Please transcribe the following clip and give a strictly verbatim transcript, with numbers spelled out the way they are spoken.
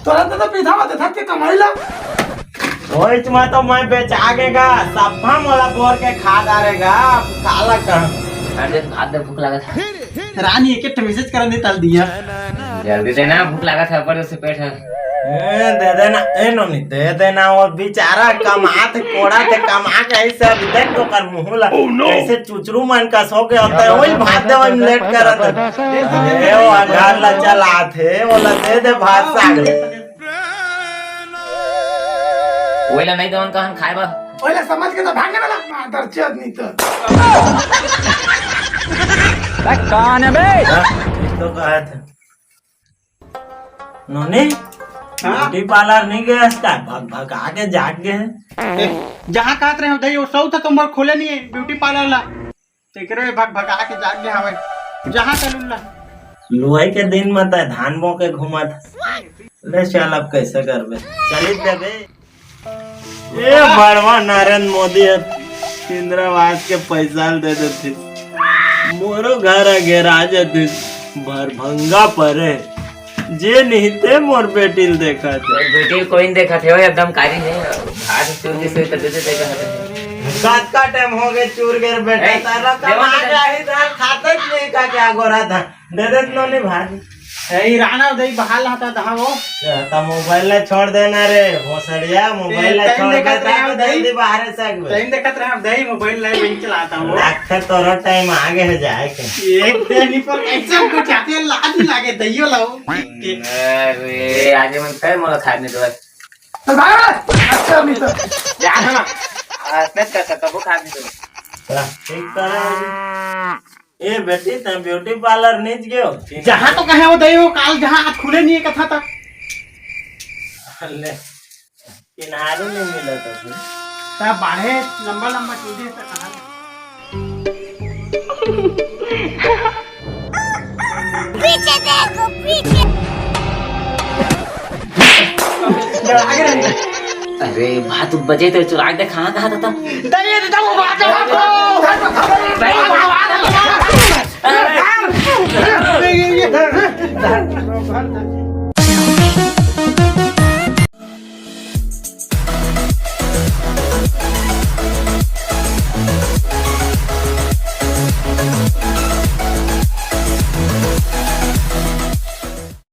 तोरा तो पीठा में देथत के कमाई ला। ओइच में तो मैं बेचा गे गा, सब्बा मोला बोर के खा डारे गा, काला कहा। अरे भात दे, भूख लागत हे। रानी एक एक message करन दे तल दिया। जल्दी दे ना, भूख लागत हे, ऊपर से पेट हे। ए, दे दे ना, ए नोनी, दे दे ना, वो बेचारा कमात कोड़ा ते कमा के ऐसे अभी देख तो कर मुंह ला, कैसे चुचरू मन का सो के होता है, वही भात दे, वही लेट करत हे। ए, वो अघार ला चलात हे, वो ला दे दे भात साग। ओइला नहीं देवन कहन खाए बा। ओइला समझ के तो भागने वाला मादर चोद नहीं तो। बे कौन है बे? हाँ, ये तो कहा था। नोनी, हाँ? ब्यूटी पार्लर नहीं गए आज का? भग भग आके जाग गए हैं। ए, जहाँ कहत रहे हो, दई, वो सौ था तो मोर खोले नहीं है ब्यूटी पार्लर ला। तेकरे भग भगा के जाग गे हवय। जहाँ चलून ला। लुवई के दिन म तै धान बो के घूमत। ले चल, अब कैसे करबे? चलित देबे। ए बड़वा नरेंद्र मोदी ह इंदिरा आवास के पैसा ल दे देतिस। मोरो घर ह घेरा जतिस। भरभंगा परे। जे नहीं ते मोर बेटी ल देखत हे। बेटी ल कोई नहीं देखत हे, वो एकदम कारी हे। आज चोर के सोई तब से देखा हे। कतका टाइम हो गए चूर गे बेटा, ए, तारा देवा कमा के जाही, दाल खाते नहीं का क्या गोरा था? दे दे नोनी भाई। ए, राणा उदय बहाल रहता था वो। त मोबाइल ला छोड़ देना रे, भोसड़िया, मोबाइल ए, ला टाइम छोड़ देखत देता रहे तो हम दही। जल्दी बाहर से आगे। टाइम देखत रहे हम दही, मोबाइल ला नहीं चलाता हूँ। लगता तोरो टाइम आगे हो जाए के। एक दिन ही पर कैसे हमको चाहते हैं, लाज ही लागे, दहियो लाओ। अरे, आज मन फिर मोला खाने दो। तो भाई, अच्छा नहीं तो। जा ना। आ, नहीं करता, तब वो खाने दो। ला, ठीक करा। ए बेटी, तै ब्यूटी पार्लर नहीं गयो? जहाँ तो कहे वो दई हो, काल जहाँ आज खुले नहीं है कथा तक। ले, किनारे नहीं मिला तो फिर। तब बाढ़े लंबा लंबा चूड़ी है, तो कहाँ? पीछे देखो, पीछे। अरे, भात बजे तो चुरा के खा, कहा था। दे, दे, दे, वो बात है, बात है।